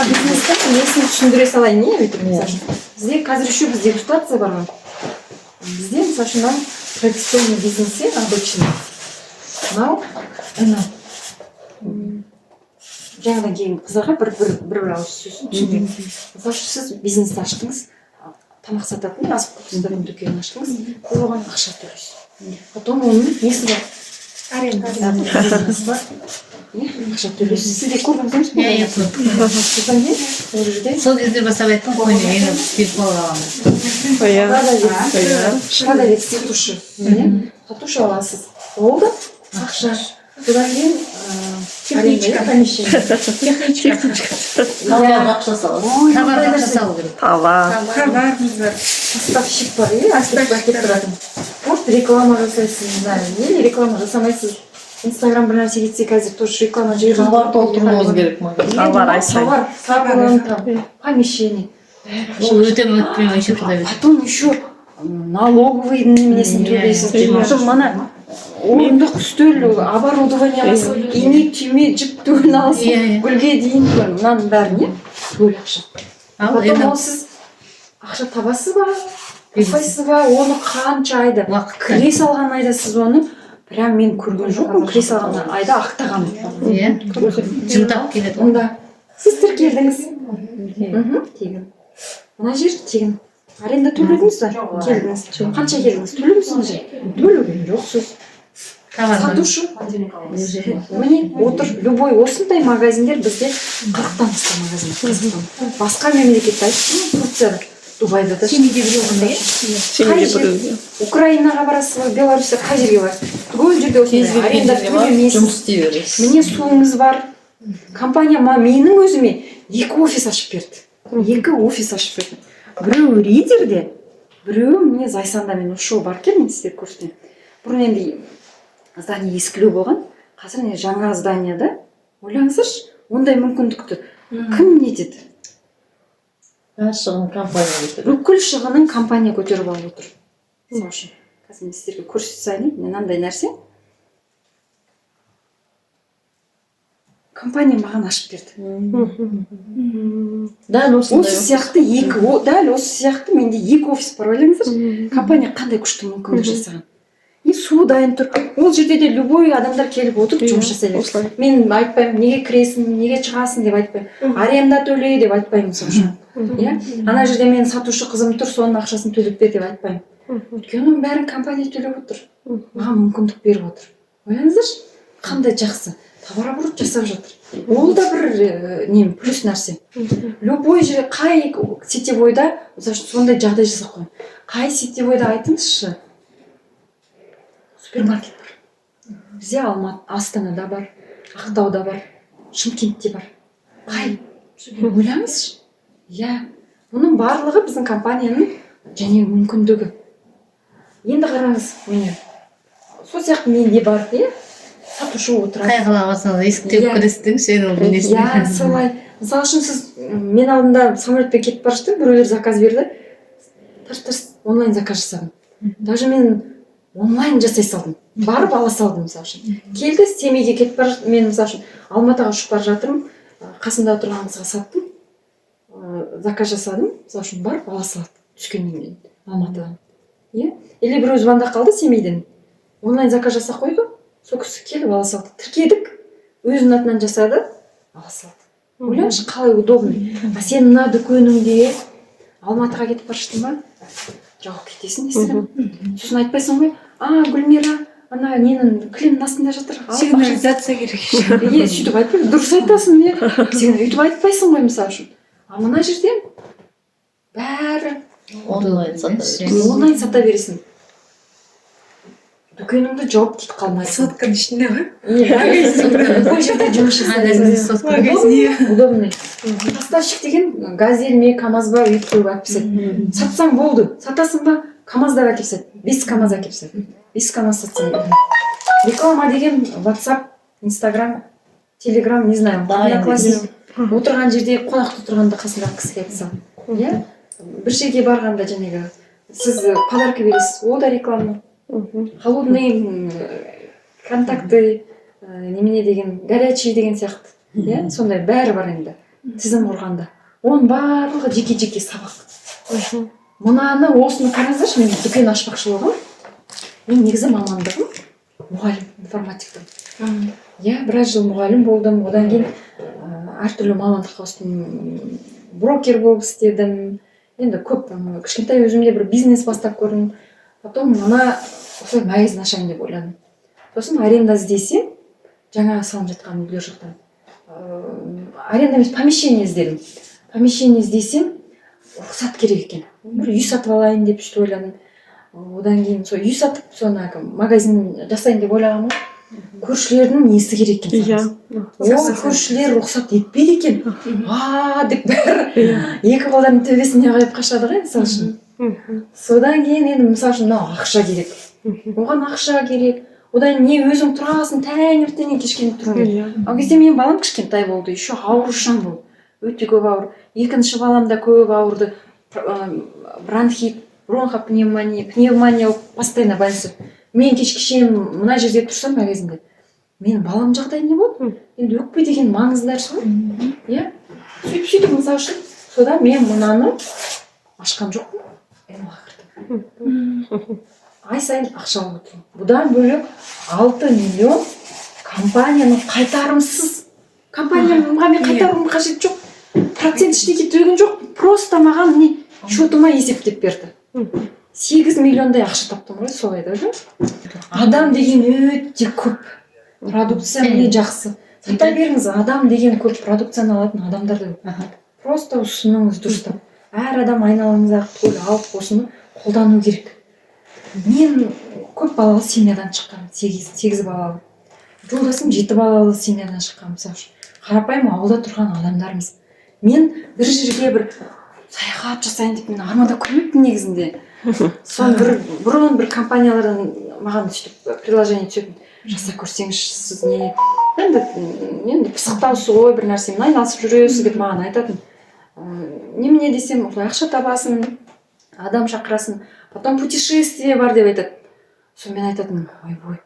Мына бизнестің несін түсіндіре салайын, иә, өйтіп. Мысалы үшін, бізде қазір еще біз дегустация бар ғой. Бізде, мысалы үшін, мынау традиционный бизнес, иә, обычный. Мынау ана жаңадан келген қыздарға бір ауыз сөз түсіндірейін. Мысалы үшін, сіз бизнес аштыңыз, тамақ сататын, азық түлік сататын дүкен аштыңыз, сіз оған ақша төлейсіз. Потом оның несі бар? Арендасы бар, иә, ақша төлейсіз. Сіз де көрдіңіз емес пе? Иә, көрдім. Содан кейін ол жерде Сол кезде бастап айттым ғой, мен енді телефон аламын. Продавец, продавец, сатушы, иә, сатушы аласыз, ол да ақша. Содан кейін Техничка. аренда, помещение. Техничка. Товарға ақша саласыз. Ой, Товарға ондай ақша нәрсе. салу керек. Товар. Товарымыз бар. Поставщик бар, иә, әкеліп тұратын. Может, реклама жасайсыз, не знаю, или реклама жасамайсыз. Инстаграм бір нәрсе кетсе, қазір тоже реклама жіберіп Товар толтыруыңыз керек магазин. Товар ай сайын. Товар, товар, там, помещение. Ол өте ме, өтпей ме, еще құдай біледі. Потом еще налоговый неменесін төлейсіз. Потом мана орындық, үстел, оборудование аласыз, ине, түйме, жіп түгелін аласыз, Иә, иә. гүлге дейін түгел, мынаның бәріне түгел ақша. Ал Потом енді ол сіз ақша табасыз ба, таппайсыз ба, оны қанша айда уақыт. Кіре салған айда сіз оны прям, мен көрген жоқпын, кіре салған айда ақтаған. Иә, жылдап келеді ғой. Онда сіз тіркелдіңіз, тегін, мына жер тегін. Аренда төледіңіз ба? Келдіңіз, қанша келдіңіз, төледіңіз, мына жер төлеген жоқсыз. Товар. Сатушы міне отыр. Любой осындай магазиндер бізде 40-тан астам магазин Қазақстанда. Басқа мемлекетте айттым, Турцияда, Дубайда да. Семейде біреу ғана, иә? Семейде Қай жер? біреу. Украинаға барасыз ба, Беларусьта, қай жерге барасыз, түгел жерде Кез осындай келген аренда жерге барып төлемейсіз. жұмыс істей бересіз. Міне, суыңыз бар. Компания менің өзіме екі офис ашып берді, екі офис ашып берді. Біреуі Риддерде, біреуі міне Зайсанда. Мен осы жолы барып келдім, сіздерге көрсетейін. Бұрын енді здание ескілеу болған, қазір міне жаңа зданияда. Ойлаңыздаршы, ондай мүмкіндікті кім нетеді? Бәр шығын компания көтереді. Бүкіл шығынын компания көтеріп алып отыр. Мысалы үшін, қазір мен сіздерге көрсете салайын. Міне, мынандай нәрсе, компания маған ашып берді. Дәл осындай. Осы сияқты екі, дәл осы сияқты менде екі офис бар. Ойлаңыздаршы, компания қандай күшті мүмкіндік жасаған. И су дайын тұр ол жерде де, любой адамдар келіп отырып жұмыс жасай береді. Осылай. Мен айтпаймын, неге кіресің, неге шығасың деп айтпаймын, аренда төле деп айтпаймын. Мысалы үшін, иә, ана жерде менің сатушы қызым тұр, соның ақшасын төлеп бер деп айтпаймын, өйткені оның бәрін компания төлеп отыр, маған мүмкіндік беріп отыр. Ойлаңыздаршы, қандай жақсы товарооборот жасап жатыр. Ол да бір не, плюс нәрсе. Любой жерде, қай сетевойда, мысалы үшін, сондай жағдай жасап қойған? Қай сетевойда, айтыңызшы, супермаркет бар? Бізде Алматы, Астанада бар, Ақтауда бар, Шымкентте бар. Қай, ойлаңызшы, иә, бұның барлығы біздің компанияның және мүмкіндігі. Енді қараңыз, міне, сол сияқты менде бар, иә, сатушы отырады. Қай қалаға барсаң, есік теуіп кіресің деңізші енді оның несіне. Иә, солай. Мысалы үшін, сіз мен алдында самолетпен кетіп бара жатырмын, біреулер заказ берді, тарс тарс онлайн заказ жасадым. Даже мен онлайн жасай салдым, барып ала салдым. Мысалы үшін, келді, Семейге кетіп бара, мен, мысалы үшін, Алматыға ұшып бара жатырмын, қасымда отырған қызға саттым, заказ жасадым. Мысалы үшін, барып ала салады түскеннен кейін Алматыдан, иә. Или біреу звондап қалды Семейден, онлайн заказ жасап қойды, сол кісі келіп ала салды. Тіркедік, өзінің атынан жасады, ала салды. Ойлаңызшы, қалай удобно. А сен мына дүкеніңде Алматыға кетіп бара жаттың ба, жауып кетесің есігін. Сосын айтпайсың ғой: «А, Гүлмира, ана ненің, кілемнің астында жатыр, алып ақшасын». Сигнализация керек еще. Иә, сөйтіп айтпай, дұрыс айтасың, иә, сен өйтіп айтпайсың ғой, мысалы үшін. А мына жерде бәрі Онлайн сата бересіз. Онлайн сата бересің, дүкеніңді жауып кетіп қалмайсың. Сотканың ішінде ғой. Иә, любой жерде жұмыс жасай бересің. Сотка. Магазин. Удобный. Поставщик деген Газель ме, КамАЗ ба, үйіп қойып алып тастайды. Сатсаң болды, сатасың ба, КамАЗдар әкеліп тастайды, бес КамАЗ әкеліп тастайды, бес КамАЗ сатсаң. Реклама деген WhatsApp, Инстаграм, Телеграм, не знаю, Дайын. Одноклассник. Отырған жерде, қонақта тұрғанда қасындағы кісіге айтса, иә, бір жерге барғанда жаңағы сіз подарка бересіз, ол да реклама. Холодный контакты, немене деген, горячий деген сияқты, иә, сондай бәрі бар енді. Тізім құрғанда оның барлығы жеке жеке сабақ. Мынаны, осыны қараңыздаршы. Мен дүкен ашпақшы болғанмын. Мен негізі мамандығым мұғалім, информатиктің. Иә, біраз жыл мұғалім болдым. Одан кейін әртүрлі мамандыққа ауыстым, брокер болып істедім. Енді көп кішкентай өзімде бір бизнес бастап көрдім. Потом мына осылай магазин ашайын деп ойладым. Сосын аренда іздесем, жаңа салынып жатқан үйлер жақтан, аренда емес, помещение іздедім. Помещение іздесем, рұқсат керек екен. Бір үй сатып алайын деп сөйтіп ойладым. Одан кейін сол үй сатып, соны әлгі магазин жасайын деп ойлағанмын ғой. Көршілердің несі керек екен. Ол көршілер рұқсат етпейді екен. А деп бәрі екі қолдарын төбесіне қойып қашады ғой, мысалы үшін. Содан кейін енді, мысалы үшін, мынау ақша керек, оған ақша керек. Одан не, өзің тұрасың, таңертеңнен кешке дейін тұру керек. Ал кезде менің балам кішкентай болды, еще аурушаң болды, өте көп ауыр. Екінші балам да көп ауырды. Бронхит, бронхопневмония, пневмония болып постоянно больница. Мен кешке шейін мына жерде тұрсам, магазинде, менің баламның жағдайы не болады? Енді өкпе деген маңызды нәрсе ғой, иә. Сөйтіп, сөйтіп, мысалы үшін, содан мен мынаны ашқан жоқпын. МЛ-ға кірдім, ай сайын ақша алып отырмын. Бұдан бөлек 6 миллион компанияның қайтарымсыз. Компанияға мен қайтаруым қажет жоқ, процент, ештеңе төлеген жоқ. Просто маған не счетыма есептеп берді. 8 миллиондай ақша таптым ғой солай да. Адам деген өте көп, продукция міне жақсы, сата беріңіз. Адам деген көп, продукцияны алатын адамдар да көп. Просто ұсыныңыз дұрыстап. Әр адам айналаңыздағы түгел алып, осыны қолдану керек. Мен көп балалы семьядан шыққанмын, сегіз балалы. Жолдасым жеті балалы семьядан шыққан. Мысалы үшін, қарапайым ауылда тұрған адамдармыз. Мен бір жерге бір саяхат жасайын деп мен армандап көрмеппін негізінде. Соны бір бұрын бір компаниялардан маған сөйтіп предложение түсетін: «Жасап көрсеңізші, сіз не, енді пысықтаусыз ғой, бір нәрсемен айналысып жүресіз», — деп маған айтатын. Немене десем, осылай ақша табасың, адам шақырасың, потом путешествие бар деп айтады. Сонымен мен айтатынмын: «Ойбой,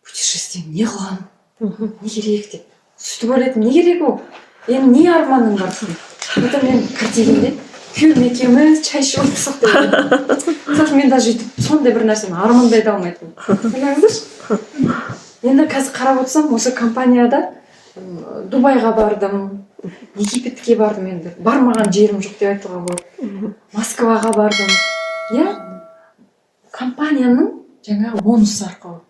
путешествие не қыламын, не керек?» — деп сөйтіп ойлайтынмын. Не керек ол енді, не арманың бар дейтін. Потом мен қартайғанда күйеуім екеуміз шай ішіп отырсақ деп ойлайтынмын. Мысалы үшін, мен даже өйтіп сондай бір нәрсені армандай да алмайтынмын, ойлаңыздаршы. Енді қазір қарап отырсам, осы компанияда Дубайға бардым, Египетке бардым, енді бармаған жерім жоқ деп айтуға болады. Москваға бардым, иә. Компанияның жаңағы бонусы арқылы,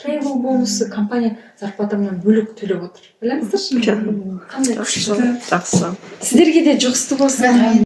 тревел бонусы, компания зарплатамнан бөлек төлеп отыр. Ойлаңыздаршы, қандай күшті. Жақсы. Сіздерге де жұғысты болсын. Рахмет.